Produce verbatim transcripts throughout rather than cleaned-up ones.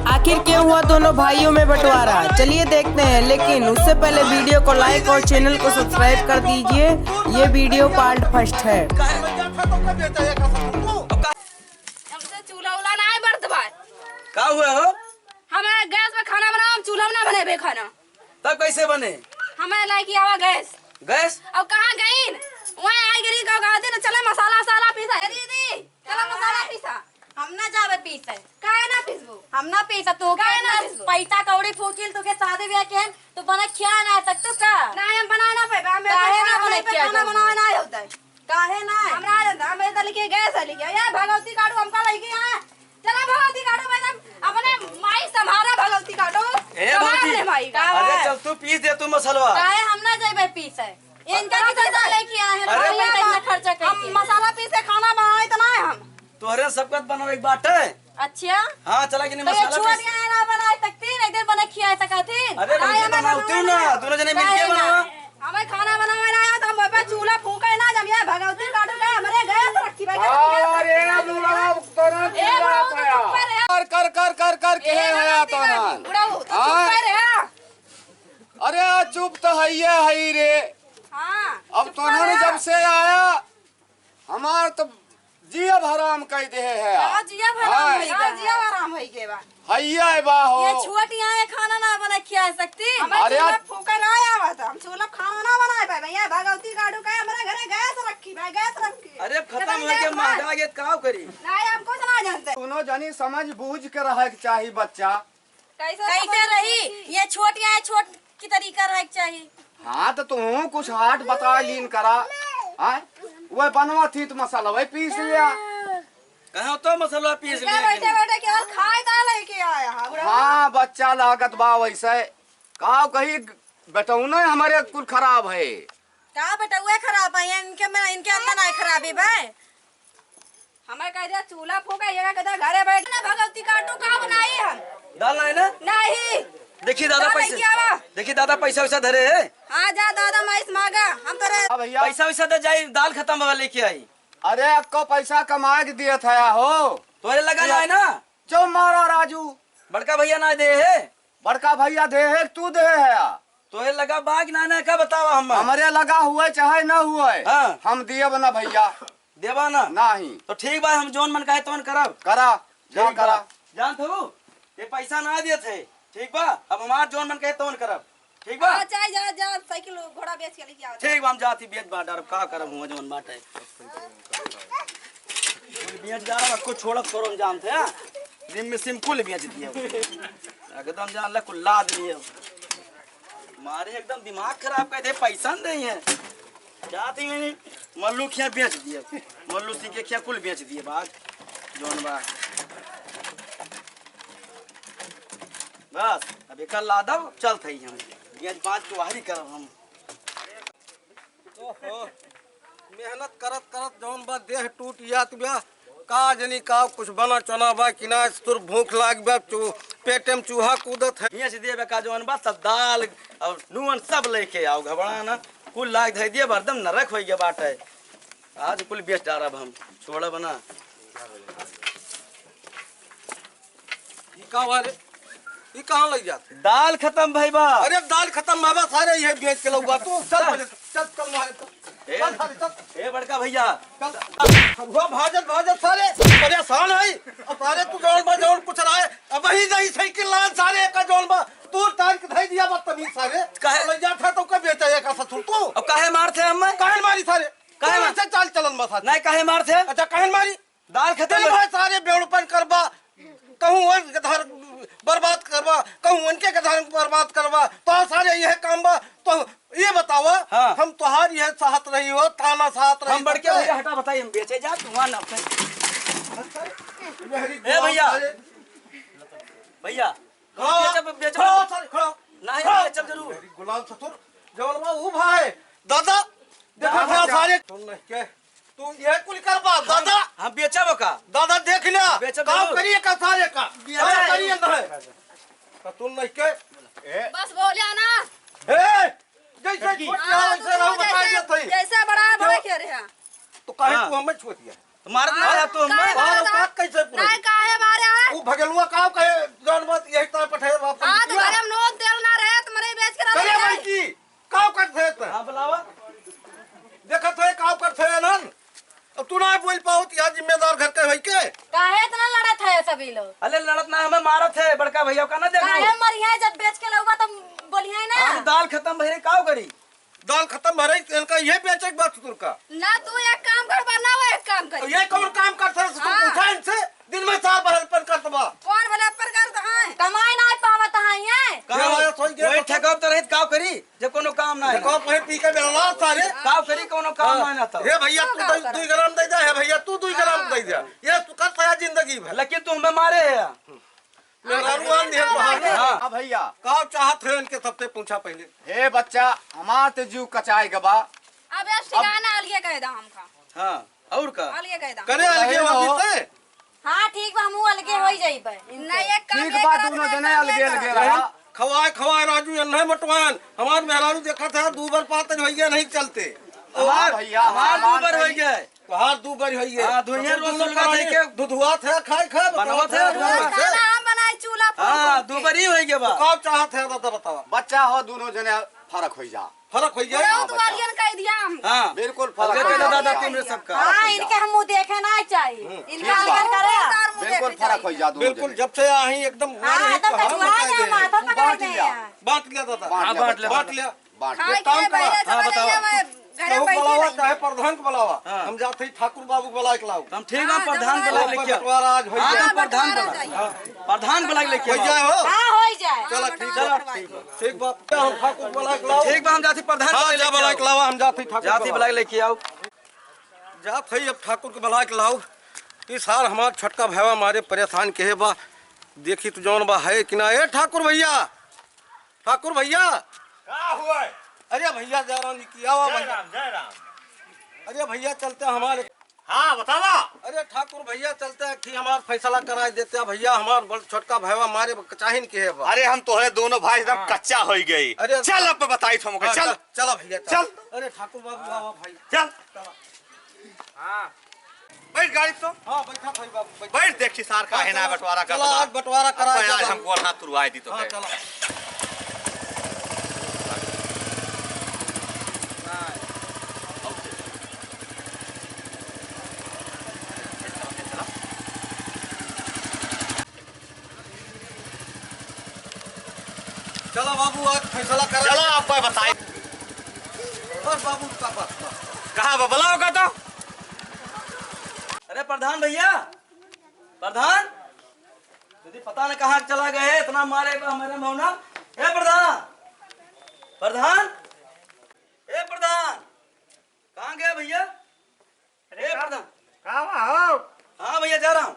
आखिर क्यों हुआ दोनों भाइयों में बंटवारा, चलिए देखते हैं। लेकिन उससे पहले वीडियो को लाइक और चैनल को सब्सक्राइब कर दीजिए। ये वीडियो पार्ट फर्स्ट है। हमसे चूल्हा उल्हा ना बरत बा। का हुआ हो? हमें गैस पे खाना बनाओ, हम चूल्हा में ना बनेबे खाना। तब कैसे बने? हमें लाइके आवा गैस। गैस? अब कहाँ गईन? वहीं आई गिरी गाँव गाँव दिन, चले मसाला वसाला पीसा। ए दीदी, चला मसाला पीसा। हम ना जाबे पीसे। काहे ना पीसबू? हम ना पीसा, तू काहे ना पीसबू? पैसा कौड़ी फूकिल, तू के शादी ब्याह के हम, तू बना खिया ना सकतू का? ना, हम बना ना पाएबे, हम काहे ना बना खिया खाना बनावे ना होता है। काहे ना? हमरा आ जाता, हम इधर लेके गए से लेके, ये भगवती काटू हमका लेके आए। चला भगवती काटू, मैडम, अपने माई संभाला भगवती काटू। ए संभाल भौजी, ले माई का। अरे चल तू पीस दे तू मसलवा। काहे हम ना जाइबे पीसे? इनका की पैसा लेके आए हैं, अरे भाई, भैया, इतना खर्चा हम करके। मसाला पीसे खाना बनाए तो ना है हम। तोहरे सब कत बनावे के बाटे। अच्छा। हाँ, चला कि नहीं तो ये मसाला छुआ पीस। दिया है ना बनाए सकतीन, एक दिन बना खिया सकतीन। अरे ना, भौजी, हम बनाओ बनाए तू ना, ना। दोनों जने मिलके काहे ना? बनाओ। हमें खाना बनावे ना आया तो हम ओपे चूल्हा फूके ना, जब ये भगवती काटू के हमरे गैस रखी भाई। अरे बुढ़ा, तोरा ए, चिल्ला बुढ़ा, तू पाया। चुप कर यार। कर, कर, कर, कर, कर, ए, कहे है भगवती तोरा। काटू, बुढ़ा, तू चुप हाँ। कर यार। अरे चुप तो है ये है रे। हाँ, अब चुप तोहन कर यार। जब से आया, हमार तो जियब हराम कइ देहे है। का जियब हराम हाँ। होई का गवा? जियब हराम होई गवा? हइया बा हो। ये छोट यहाँ ये खाना ना बना खिया सकती? हमें अरे चूल्हा यार। फूके ना आवत, हम चूल्हा खाना ना बनाए पाए। भैया भगवती काटू का हमरे घरे गैस रखी, भाई गैस रखी। अरे खत्म हो गया, महंगा गया, का करी? नहीं, हम कुछ ना जानते। दोनों जनी समझ बूझ के रहे के चाही बच्चा। कैसे कैसे समझ रही? ये छोट, ये छोट की तरीका रहे के चाही। हाँ, तो तू कुछ हाथ बता लीन करा। हाँ? वह बनवा थी तो मसाला वही पीस लिया। कहाँ तो मसाला पीस इनका लिया बैठे कि बैठे केवल खाए का लेके आया है, बुढ़ा। हाँ, बच्चा लागत बा वैसे। का कही, बेटौना हमारे कुल खराब है। का बेटौआ खराब है? इनके में, इनके अंदर नहीं खराबी बा। हमें कह दिया चूल्हा फूका, ये कह दिया घरे बैठ ना भगवती काटू, का बनाई हम? दाल नहीं ना? नहीं। देखिए दादा दाल पैसा, लेके आवा। देखिए दादा पैसा वैसा धरे है। हाँ जा दादा माइस मांगा, हम तो रे हाँ भैया। पैसा वैसा दे जाई, दाल खत्म बा लेके आई। अरे अक्को पैसा कमाए के दिए था हो। तोरे लगा ना है ना? जो मारा राजू। बड़का भैया ना दे है। बड़का भैया दे है, तू दे है या? तोहे लगा बा कि ना, ना, का बतावा हम? हमरे लगा हुए चाहे ना हुए, हाँ। हम दियब ना भैया। देबा ना? नाही। तो ठीक बा, हम जौन मन कहे तौन करब। करा, जा ठीक बा। करा। जानत हऊ, ये पैसा ना देत है, ठीक बा? अब हमार जौन मन कहे तौन करब, ठीक बा? हाँ, चाहे जा, जा, साइकिल घोड़ा बेच के लेके आओ। ठीक बा, हम जाती बेच बाजार, अब का करब, हुआ जौन बाटे। कुल बेच डालब, कुछ छोड़त करो, हम जानते हैं। रिम सिम कुल बेच दिए। एकदम जान ले, कुल लाद लिए। मारे एकदम दिमाग खराब कर दे, पैसा नहीं है। जाती मैंने मल्लू खिया बेच दिए, मल्लू सिंह के खिया कुल बेच दिए। बात जौन बा। बस, अब एकर लादब, चलत हई हम। बेच बाँच के वाहरी करब हम। ओहो, मेहनत करत करत जौन बा देह टूट जात बा। का जनी का कुछ बना चना बा कि ना, तुर भूख लाग बा, चू-, पेटे में चूहा कूदत है। हियाँ से देबे का जौन बा सब दाल और नून सब लेके आओ, घबरा ना, कुल लाग धइ दिए, हरदम नरक होइ गया बाटे। आज कुल बेच डारब हम, छोड़ब ना। ई का बा रे? ई कहाँ लइ जात? दाल खतम भई बा। अरे दाल खतम भई बा, सारे ये बेच के लउआ तू। चल पहले, चल, चल मारे, चल। ए, चल सारे, चल। ए बड़का भैया। चल। हुआ भाजत, भाजत सारे परेशान है। अब सारे तू जौन बा, जौन कुछ रहा है। अब वही नहीं साइकिल लान सारे का जौन बा। तू टांग के धई दिया बदतमीज सारे। काहे? लइ जात है तो का बेचा ये का ससुर तू? अब काहे मारत है हमें? काहे मारी सारे? काहे तू मार- ऐसे चाल चलन बा सारे। नहीं, काहे मारत है? अच्छा, काहे मारी? दाल खतम दिन भर। भर सारे बेवड़पन करबा, कहूँ ओन के धर बर्बाद करबा, कहूँ ओनके के धर बर्बाद करबा, तो सारे यह काम बा। तो ये बतावा, हाँ। हम तोहार यह साथ रही हो, ताना साथ रही हम बड़के तो भैया हटा बताई, हम बेचे जा, तू वहाँ ना। मेरी ए भैया। सारे। भैया, खड़ा हो, बेचब, बेचब। खड़ा हो, सारे, खड़ा हो। नहीं, खड़ा हो। बेचब जरूर। मेरी गुलाम ससुर, जवन बा ऊ भाई, दादा, देखा दादा। खड़ा सारे। सुन नहीं के, तू ये कुल करबा, दादा। हम बेचब का? दादा देख लिया, बेचब काम जरूर। करिए का सारे का, बेचब। काम करिए ना है। तो तू नहीं के, ए। बस बोलिया ना। ए, जैसे देखी। छोट हाँ, रहा, वैसे तो रहू, बता जैसे, दिया था। जैसे बड़ा है, बड़ा क्यों? क्या रहा? तो काहे हाँ। तू हमें छोड़ दिया? तो मारत ना हाँ, है तू हमें। काहे और मारा? औकात कैसे पूरी? नहीं, काहे मारे है? वो भगलुआ काव कहे, जौन बात यही तरह पठाए बाप हाँ, तो किया। घरे में नोट देल ना रहे, तो मरे बेच के करे रहे। बड़की, काव करत है त? हाँ, बुलावा। देखत है, काव करत है नन। अब तू ना बोल पावत, यहाँ जिम्मेदार घर के भाई के। काहे इतना लड़त है सभी लोग? अरे लड़त ना, हमें मारत है, बड़का भैया का ना देखो। काहे मरिहे, जब बेच के लउबा तो बोलिहे ना। हाँ, तो दाल खत्म भई, काव करी? दाल खत्म भई, इनका ये बेचे के बात तुरका। ना तू एक काम कर, बा ना वो एक काम कर। ये कौन काम करता है? तू हाँ। पूछा इनसे, दिन में साहब हेल्पन करत बा। कौन भले हेल्पन करत है? कमाई ना पावत है ये। कहाँ ये हो? वाला सोई गया वही तो ठेका तो रहित, काव करी, जब कोनो काम ना है। देखो, वही पी के बेलवा सारे। काव करी, कोनो काम हाँ। ना है ना तो। हे भैया, तू तू काव दू, कर? दू ग्राम दे दे, हे भैया, तू दू ग्राम हाँ। दे दे। ये तू कर पाया जिंदगी भर। लेकिन तू हमें मारे है। मेहरारू आन दिया बाहर। हाँ। हाँ भैया। का चाहत है इनके सबसे पूछा पहले। हे बच्चा, हमार ते जीव कचाए गबा। अब ये ठिकाना अलगे कह दा हमका। हाँ, और का? अलगे कह दा। करे अलगे हो। वाली से? हाँ, ठीक बा, हमहू अलगे हो ही जाइबे। नहीं, एक काम ठीक ये बा, करत दोनों है, जने काम ये अलगे करत अलगे है। रहा। खवाए, खवाए राजू, एन्हे मटवान। हमार मेहरारू देखत है, दू बार पातर भैया नहीं चलते। हमार, भैया, हमार हमार दू बार भैया। होई गए। तोहार दू बार होई गए। हाँ, दुनिया तो रोज दोनों सुलगा प्राणी दे के दुधुआ थे, खाए, खाए, बनवा बताओ थे, थे, दुआ हाँ। से। खाना हम बनाई, चूल्हा फूक हाँ, फूक दू के। बार ही होई गए बा। तो का चाहत है, दादा, बतावा। बच्चा हो, दोनों जने फर्क होई जा। फर्क होई जाए? बुढ़ऊ हाँ, तो बच्चा। वालियन कह दिया हम। हाँ। बिल्कुल फर्क अब होई देखो जा। दादा, तुमरे सबका। हाँ, इनके हम मुँह देखे ना चाहिए। हम्म, इनका ठीक बा। अलग करे। बिल्कुल फर्क होई जा, दोनों बिल्कुल, जने। जब से आई एकदम हाँ, मारे तो कहाँ कछुआ बताए जा, दे। माथा पकड़ बांट दे लिया। यार। बांट लिया दादा। बांट हाँ, लिया बांट बच्चा। लिया। बांट ले। खाए एक काम के करा। पहले से हाँ, बतावा। बनाइए, मैं घरे केहू बैठी बुलावा, रही। चाहे प्रधान के बुलावा। हाँ। हम जात हई ठाकुर बाबू के बुलाए के लाओ। हम ठीक बा, हाँ, प्रधान जब बुलाए बुलाए लेके आओ। बंटवारा आज होई हाँ, जाए। हाँ, प्रधान प्रधान बुलाए। हाँ, प्रधान बुलाए लेके होई आओ। जाए हो? हाँ, होई जाए। चला, हाँ, ठीक बा। बंटवारा ठीक बा। ठीक बा। हम ठाकुर बुलाए के लाओ। ठीक बा, हम जात हई प्रधान हाँ, बुलाए जा लेके बुलाए आओ। के लावा, हम जात हई ठाकुर जात हई के बुलाए लेके आओ। जात हई अब ठाकुर के बुलाए के लाओ। ई सार हमार छोटका भाईवा मारे परेशान केहे बा। देखी तू जौन बा है कि ना। ए ठाकुर भैया, ठाकुर भैया। का हुआ है? अरे भैया जयराम जी की आवा जय भैया। राम, जय राम। अरे भैया चलते हमारे। हाँ, बतावा। अरे ठाकुर भैया चलते हैं कि हमार फैसला कराए देते हैं भैया, हमार बड़ छोटका भाईवा मारे चाहिन के है बा। अरे हम तोहरे दोनों भाई एकदम हाँ। कच्चा होई गई। अरे चल अब बताई तुमको, हाँ, चल। चल, चला भैया, चल। चल। अरे ठाकुर बाबू आवा भाई। चल। चला। हाँ। बैठ गाड़ी तो। हाँ, बैठा भाई बाबू, बैठ। बैठ, देखी सार काहे ना चला, बंटवारा कर चला, देला। आज बंटवारा अब करा तो यार देला। हमको हाथ तुरवाए दी तो हाँ, है। चला। चला बाबू, आज फैसला करा। चला, अब कोई बताई। बस बाबू, का बस, बस। कहाँ बा? बुलाओ का तो। अरे प्रधान भैया, प्रधान, यदि पता न कहाँ चला गए, इतना मारे बा हमारे मौना। ए प्रधान, प्रधान, ए प्रधान, कहाँ गए भैया? अरे ए का, प्रधान। का बा हो? हाँ भैया, जय राम।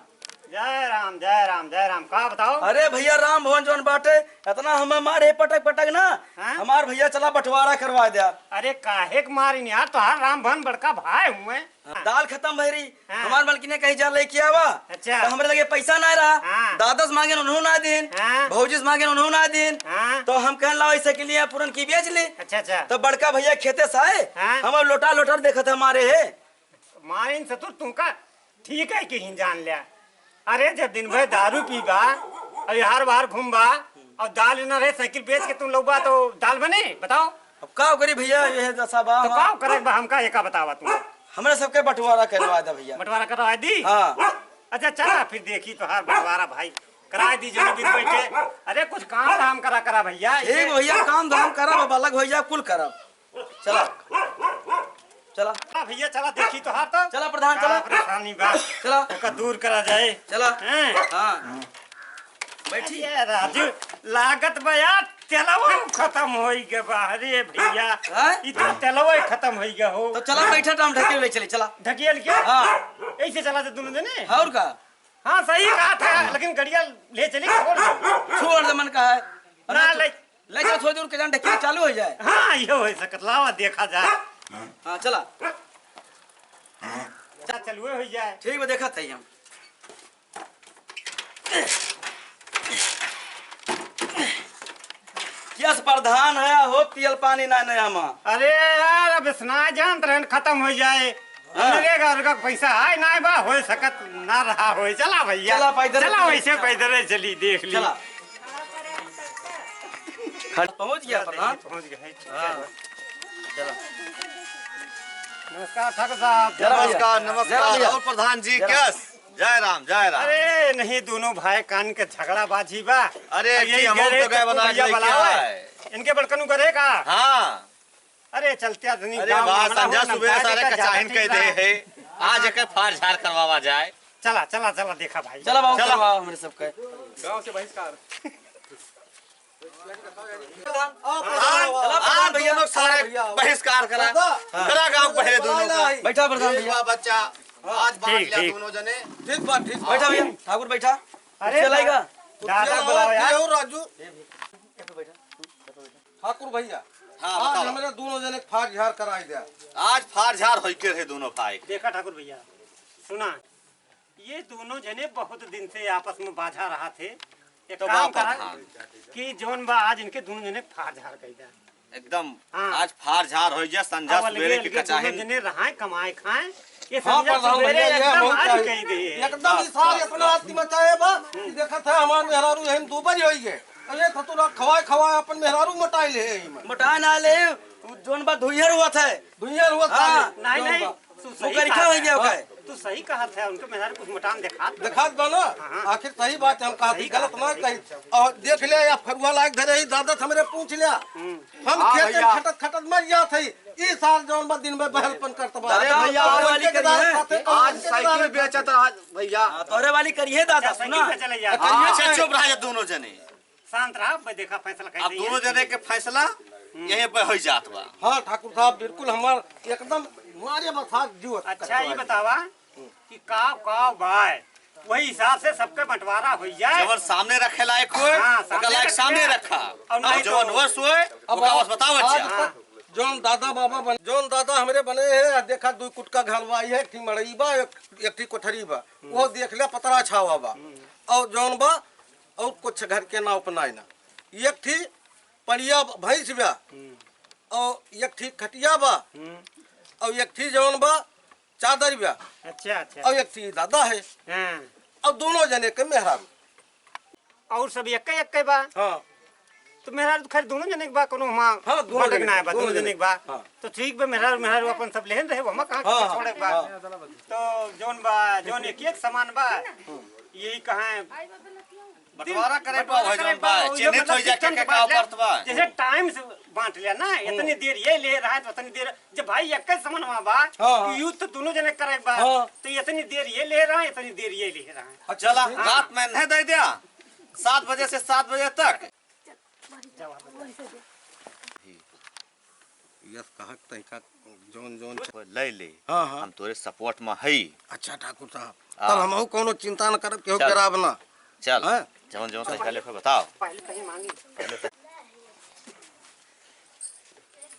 जय राम, जय राम, जय राम। का बताओ? अरे भैया, राम भवन जौन बाटे, इतना हमें मारे पटक पटक ना, हाँ? हमार भैया चला बंटवारा करवा द्या। अरे काहे के मारिन यार, तोहार राम भवन बड़का भाई हुए। हाँ, दाल खत्म भई रही, हाँ। हमार मलकिने कहीं जा लेके आवा। अच्छा। तो हमरे लगे पैसा ना रहा। हाँ। दादा से मांगे उन्हों ना दीन, हाँ। भौजी से मांगे उन्हों ना दीन। हाँ। तो हम कहन लाओ ऐसे के लिए पूरन की बेच ली। अच्छा, अच्छा। तो बड़का भैया खेते से आए, हाँ। हम लोटा लोटर देखत हमारे है। मारिन ससुर तुमका ठीक है कि हिन जान लिया। अरे जब दिन भर दारू पीबा, अउर हर बार घूमबा, अउर दाल न रहे, साइकिल बेच के तुम लउबा तो दाल बने? बताओ। अब का करी भैया, ये दशा बा तो हमार। का करे बा, हमका एका बतावा तुम। हमरा सबके बंटवारा करवा दे भैया। बंटवारा करवा दी? हाँ। अच्छा चला फिर देखी तोहार बंटवारा भाई, करा दी जनी दिन बैठे। अरे कुछ काम धाम करा करा भैया। ठीक भैया, काम धाम करब, अब अलग हो जा, कुल करब। चला। चला। चला भैया, चला, देखी तोहार तो। चला प्रधान, का चला। परेशानी बा। चला। ओका दूर करा जाए। चला। हैं? हाँ। बैठी। अरे राजू, लागत बा यार, तेलवा खत्म होई गए बा। अरे भैया, हाँ? ई तो तेलवा खत्म होई गए हो। तो चला, बैठा, हम ढकेल ले चली, चला। ढकेल के? हाँ। ऐसे चला थे दोनों जने? और का? हाँ, सही कहा था, लेकिन गड़िया ले चली, छोड़ दे। छोड़ दे, मन कहा है। ना, ना, ले। ले जाओ, थोड़ी दूर के जान ढकेल चालू हो जाए। हाँ, ये हो सकत, लावा, देखा जाए। हाँ, चला। चल, चलुए हो जाए। ठीक बा, देखत है हम। यस प्रधान है, हो तेल पानी ना नया मा। अरे यार, अब इतना जानत रहन, खत्म हो जाए। हाँ। मिलेगा, उनका पैसा है ना बा, हो सकत ना रहा हो। चला भैया, चला, पैदल चला, चला। वैसे पैदल ही चली, देख ली। चला। खड़-, पहुँच गया प्रधान। पहुँच गए, ठीक है। हाँ। चला। नमस्कार ठाकुर साहब। जरा भैया। नमस्कार, नमस्कार। जरा भैया। और प्रधान जी, जरा। कैस? जय राम, जय राम। अरे नहीं, दोनों भाई कान के झगड़ा बाजी बा। अरे, अब यही एक हम गरे तो गए तो बना के भैया लेके बुलावे। आए। इनके बड़कनू करे का? हाँ। अरे चलते आदमी अरे गाँव वाह, में बड़ा संझा हो, सुबह नमकाए सारे देता, कचाहिन ज्यादा कह दे ठीक है। आज एकर फाड़ झाड़ करवावा जाए। चला, चला, चला, देखा भाई। चला बाबू, चला। करवाओ हमरे सबके। गाँव से बहिष्कार। आज, चला प्रधान आज भैया। दोनों सारे भैया। बहिष्कार करा। दादा। करा गाँव पहले दोनों का। बैठा प्रधान ठीक भैया। बा बच्चा, आज बांट ठीक, लिया ठीक। दोनों जने। ठीक बा, ठीक बा। बैठा भैया, ठाकुर बैठा। अरे चलाएगा। दादा बुलाओ यार। राजू। ठाकुर भैया, हाँ, आज बताओ। हमरे दोनों जने के फाड़ झाड़ कराई द्या। आज फाड़ झाड़ होई के रहे दोनों भाई। देखा ठाकुर भैया, सुना, ये दोनों जने बहुत दिन से आपस में बाझा रहा थे। एक तो काम बाप करा हाँ। कि जौन बा आज इनके दोनों जने फाड़ झाड़ कर द्या। एकदम हाँ। आज फाड़ झाड़ होई जा, संझा अब अलगे सुबेरे की अलगे दोनों कचाहिन। जने रहाए, कमाए खाए, ये हाँ, संझा प्रधान सुबेरे भैया, ये एकदम बहुत हारी चाहिए। कही दे। एकदम बस, इस साल बस, इतना बस। आदमी मचाए बा कि देखत है हमार मेहरारू यही दू बज होई गए। तो ये थतुरा खवाए खवाए अपन मेहरारू मोटाए ले है इमा। मोटाए ना ले, उ जोन बा धुइहर हुआ था। धुइहर हुआ था हाँ। ये, नहीं, जोन नहीं, बा। तू सही मुकरिखा कहत हो गया है। ओके। तू सही कहत है, उनके मेहरारू कुछ मोटान देखात बा। देखात बा ना? हाँ, हाँ। आखिर सही बात है, हम कहत सही गलत बात ना है। कही। और देख ले, या फरुआ लायक धरे ही, दादा से हमरे पूछ लिया। हम्म। हम हाँ खेत भैया। में खटत खटत मर जात है। ई साल जौन बा दिन में बहलपन करत बा। दादा, अरे भैया, तोहरे वाली करिए। आज साइकिल बेचत रहा भैया। हाँ, तोहरे वाली करिए दादा, अच्छा, साइकिल सुना। पे चले जाए। हाँ। अच्छा, चुप रहा ये दोनों जने। शांत रहा, मैं देखा फैसला अब कैसे दोनों है। जने के फैसला हम्म। यहीं पे हो जात बा। हाँ ठाकुर साहब, बिल्कुल हमार एकदम मारे बसात जीव अच्छा, ये बतावा, कि काव काव बाय, वही हिसाब से सबके बंटवारा होइ जाए। जवन सामने रखे लायक होए, हाँ, ओकर लायक सामने रखे। रखा। और और नहीं जवन तो वश होए, अब ओका वश बतावत आज जा। तक जौन दादा बाबा बन, जौन दादा हमरे बने हैं, आ देखा दुई कुटका घर बा, एक ठी मड़ई बा, एक, एक ठी कोठरी बा, वो देख ले पतरा छावा बा। और जौन बा, और कुछ घर के नाव पर नाई ना, एक ठी पड़िया भैंस बा, और एक ठी खटिया बा, और एक ठी जौन बा चादर बा। अच्छा, अच्छा। और एक ठी दादा है। हाँ। और दोनों जने के मेहरारू। और सब एक्के एक्के बा। हाँ। तो मेहरारू तो खैर दोनों जने के बा, कोनो हमा हाँ, दोनों बटक जने ना के, है बा, दोनों दोनों जने जने के बा। हाँ। तो ठीक बा, मेहरारू, मेहरारू अपन सब लेहन रहे, वमा कहाँ हाँ, छोड़े बा। हाँ। तो जौन बा, जौन एक एक समान बा, यही कहाँ बंटवारा करे बा, बंटवारा करे जौन बा, बा, उहे चिन्हित मतलब होइ जाए system के के का बांट ले, परत बा। जैसे time से बांट लिया ना, इतनी देर ये ले रहा है तो उतनी देर, जब भाई एक ही समान वहाँ बा, हाँ, हाँ। यूज तो दोनों जने करे बा, हाँ। तो इतनी देर ये ले रहा है, इतनी देर ये ले रहा है। अच्छा, चला, ठीक। रात में नहीं दे दिया, सात बजे से सात बजे तक। यस, कहा तनिका जौन जौन ले ले। हाँ, हाँ। हम तोरे support में हई। अच्छा ठाकुर साहब, हाँ। तब हमहू कौनो चिंता न करब, केहू चल। डराब ना। चल, हाँ? जौन जौन तैका लेखे बताओ। पहले कहीं मांगी। पहले तो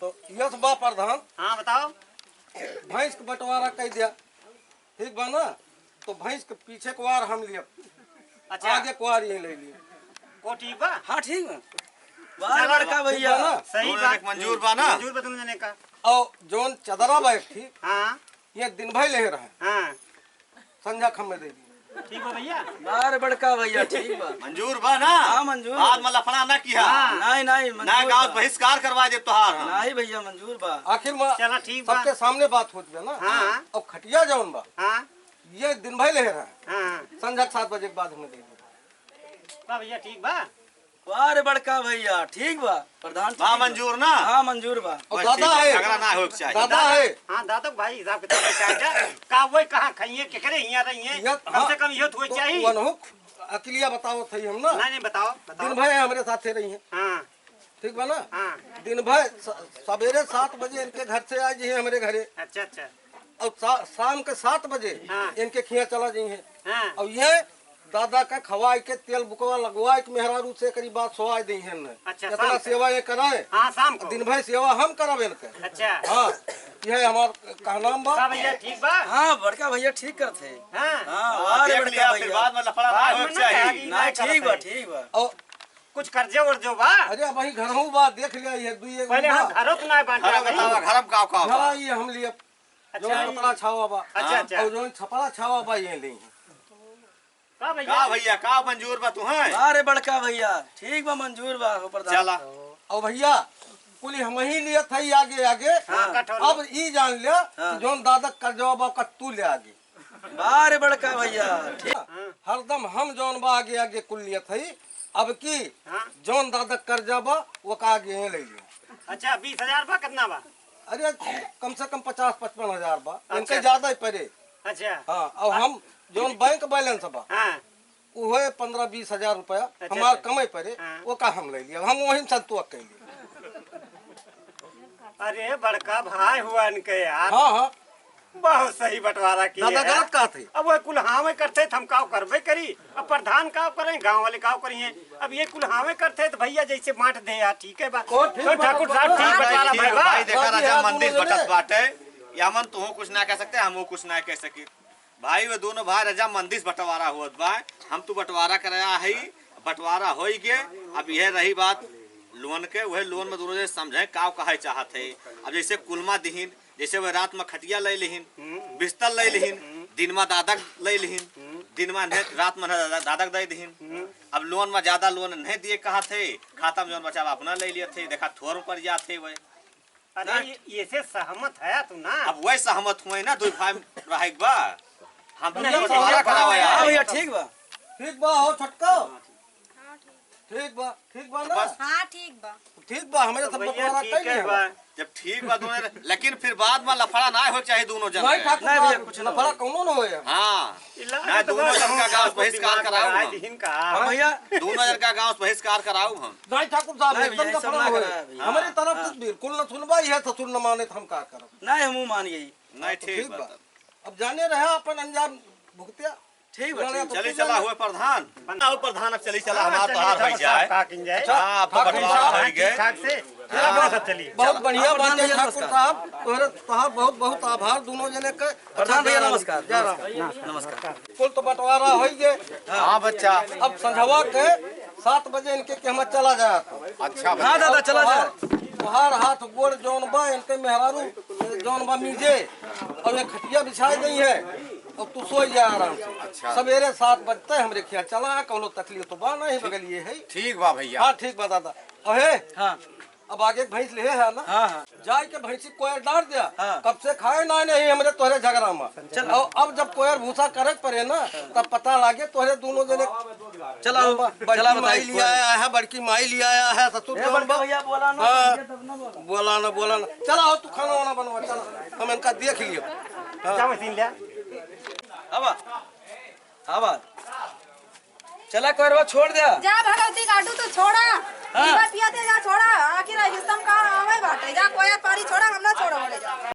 तो यस बा प्रधान। हाँ, बताओ। भैंस के बंटवारा कई दिया। ठीक बा ना? तो भैंस के पीछे के वार हम लियब। अच्छा। आगे के वार यहीं ले लिए। को ठीक बा? हाँ, ठीक बा। वाह, चलो, बड़का ठीक बा भैया। ना? सही दोनों बा। जने के मंजूर बा ना? मंजूर बा दोनों जने का। और जौन चदरा बा एक ठीक, हाँ। ये दिन भर ले रहे। हाँ। संझा खम्मे दे दी। ठीक बा भैया। वाह रे बड़का भैया, ठीक बा। मंजूर बा ना? हाँ, मंजूर बा। आज में लफड़ा ना किया। हाँ। नहीं, नहीं, ना मंजूर गाँव बा। बहिष्कार करवा दे तोहार हम। नहीं भैया, मंजूर बा। आखिर में चला, ठीक बा। सबके सामने बात होत बा ना? हाँ। और खटिया जौन बा, हाँ। ये दिन भर ले रहा है। हाँ। संझा के सात बजे के बाद हमें दे दे। बा भैया, ठीक बा। वाह रे बड़का भैया, ठीक बा। प्रधान बा ठीक बा। मंजूर ना? हाँ, मंजूर बा। और बस दादा ठीक बा, है। झगड़ा ना होए के चाही। दादा है। हाँ, दादा भाई, हिसाब किताब से चाहे जा। का वही कहाँ खाइए, केकरे हियाँ रहिए? या, कम हाँ। से कम इहो तो होए तो चाहिए। वनहु अकिलिया बताओ थे हम ना। नहीं, नहीं, बताओ, बताओ। दिन भर हमरे साथे रही हैं। हाँ। ठीक बा ना? हाँ। दिन भर स-, सवेरे सात बजे इनके घर से आ जाइए हमरे घरे। अच्छा, अच्छा। और सा-, शाम के सात बजे हाँ। इनके खिया चला जाइए। हाँ। और ये दादा का खवाई के तेल बुकवा लगवाई के मेहरारू से करीब बात सोवाई दी है न। अच्छा, इतना शाम के। सेवा ये कराए। हाँ, शाम को। दिन भर सेवा हम करब इनके। अच्छा। हाँ, यह हमार कहनाम बा। का भैया, ठीक बा? हाँ, बड़का भैया ठीक करत है। हाँ। हाँ, हाँ, वाह रे देख बड़का लिया, फिर भैया। बाद में लफड़ा ना बाद होए में के ना चाही। कहा कि नहीं, नहीं ठीक बा, करत है। ठीक बा। और कुछ कर्जे वर्जो बा? अरे, अब वही घरहू बा, देख लिया, ये दुई एक पहले बा। हम घरों तो ना बांटा घरों भाई। बतावा, घर में का, का बा? हाँ, ये हम लिए अच्छा। जौन पतला छावा बा। अच्छा, अच्छा। और जौन छपरा छावा बा, ये लेइ। का भैया? का भैया, का मंजूर बा तुहें? अरे बड़का भैया, ठीक बा, मंजूर बा, हो प्रधान। चला। और भैया, कुल हमहीं लियत हई आगे, आगे। हाँ। अब ई जान ले कि हाँ। जौन दादा क कर्जवा बा, ओका तू ले आगे। अरे बड़का भैया, ठीक। हरदम हम जौन बा आगे, आगे कुल लियत हई। अब की हाँ। जौन दादा क कर्जा बा, ओका आगे ही ले लियो। अच्छा, बीस हजार बा, कितना बा? अरे, कम से कम पचास पचपन हजार बा, अच्छा। इनके ज्यादा ही पड़े। अच्छा। हाँ, और हम जौन बैंक बैलेंस बा, हाँ। उहे पन्द्रह बीस हजार रुपया अच्छा, हमार अच्छा। कमाई पड़े, हाँ। ओका हम ले लिया, हम वहीं संतोष कैली। अरे, बड़का भाई हुआ इनके यार। हाँ, हाँ। बहुत सही बंटवारा किए दादा हैं। गलत कहत है। अब वो कुल हाँ में करते तो हम काव करबे करी, अब प्रधान काव करें, गांव वाले काव करी हैं। अब ये कुल हाँ में करते तो भैया जैसे बांट दे यार, ठीक है बा। ओ, ठीक तो बा, ठाकुर बा, साहब बा, ठीक बा, बंटवारा ठीक भाई बा, बा। भाई, देखा बाकी राजा यार मंदिर दोनों बटत जने बाटे, या मन तुहू कुछ ना कह सकते, हमहू कुछ ना कह सके। भाई, वो दोनों भाई राजा मंदिर बंटवारा होत बा, हम तू बंटवारा कराया है, बंटवारा होई गे। अब यह रही बात लोन के, वह लोन में दोनों जने समझे काव कहे चाहत है। अब जैसे कुलमा दिहिन, जैसे वह रात में खटिया ले लिहिन, हम्म। बिस्तर ले लिहिन, हम्म। दिन में दादक ले लिहिन, हम्म। दिन में नहीं, रात में नहीं दादक, दादक दे दिहिन। हम्म। अब लोन में ज्यादा लोन नहीं दिए कहत है, खाता में जौन बचा बा अपना ले लियत है, देखा थोर पर जात है वह। अरे ना। ये, ये से सहमत है तू ना? अब वह सहमत हुए ना, दो भाई रहे बा। हम तो नहीं, बंटवारा नहीं, करावे नहीं, आए। हाँ भैया, ठीक बा। ठीक बा, हो छोटका। ठीक बा, ठीक बा ना? बस। हाँ, ठीक बा। ठीक बा, हमरे तो सब भैया बंटवारा ठीक कइले है बा। बा। जब ठीक बा दोनों, लेकिन फिर बाद में लफड़ा ना हो चाहे दोनों जन नहीं, के। ठाकुर नहीं भैया, साहब, कुछ ना लफड़ा होई। कौनो ना होए। हाँ। इलाज ना, तो दोनों बा, जन का हम गांव से आपको बहिष्कार दिमाग कराऊ लगाए हम। दिहिन का? हाँ भैया। दोनों जन का गांव से बहिष्कार कराऊ हम। नहीं, ठाकुर साहब, नहीं एकदम भैया, ये सब लफड़ा ना ना होए। कराए भैया। हमरे तरफ से हाँ। बिल्कुल ना सुनबा, यह ससुर न माने तो हम का करब? नहीं, हमहू मान गई। नहीं, हाँ, तो ठीक ठीक बा बा। तब। अब जाने रहे अपन अंजाम भुगत्या। ठीक बा, जाने ठीक। तो चली तू चला जाने। हुए प्रधान। आओ प्रधान, अब चली चला, हाँ, हमार चलिए तोहार साहब, होई जाए। का किन जाए? अच्छा, हाँ, अब तो ठाकुर बंटवारा साहब, होई गए। ठीक ठाक से। हाँ। चला, सब चलिए। बहुत चला। बढ़िया हाँ, बात है प्रधान भैया, ठाकुर नमस्कार। साहब। तोहरे, तोहार बहुत बहुत आभार दोनों जने के। प्रधान भैया, जय राम, नमस्कार। जय राम। नमस्कार। कुल तो बंटवारा होई गए। हाँ बच्चा। अब संझवा के सात बजे इनके के हम चला जाए। अच्छा हाँ भैया। दादा, चला जाए। तोहार हाथ गोड़ जौन बा, इनके मेहरारू जौन बा मीजे, और ये खटिया बिछाए गई है, और तू सोई जा आराम से। अच्छा। सवेरे सात बजते हमरे खिया चला, कौनो तकलीफ तो बा नहीं, बगलिए है। ठीक बा भैया। हाँ, ठीक बा दादा। अहे, हाँ। अब आगे भैंस ले है ना? हाँ, हाँ। जाए के भैंसी कोयर डार दिया। हाँ। कब से खाए ना नहीं हमरे तोहरे झगड़ा में। चल। और अब जब कोयर भूसा करे पड़े ना, तब पता लागे तोहरे दोनों जने चला, बड़की चला माई बताई। लिया आया है, बड़की माई लिया आया है, ससुर ए, जौन बड़का बा। भैया, बोला ना, हाँ। भैया, तब ना बोला। बोला ना, बोला ना। चला हो, तू खाना वाना बनवा, चला। हम इनका देख लियो। हाँ। जा मशीन ले। अब, अब। चला, कोयरवा छोड़ दे। जा भगवती काटू, तू छोड़ा। हाँ। पीवा पिया दे, जा छोड़ा। आखिर हिस्सा में का आवे बाटे। जा कोयर पारी छोड़ा, हम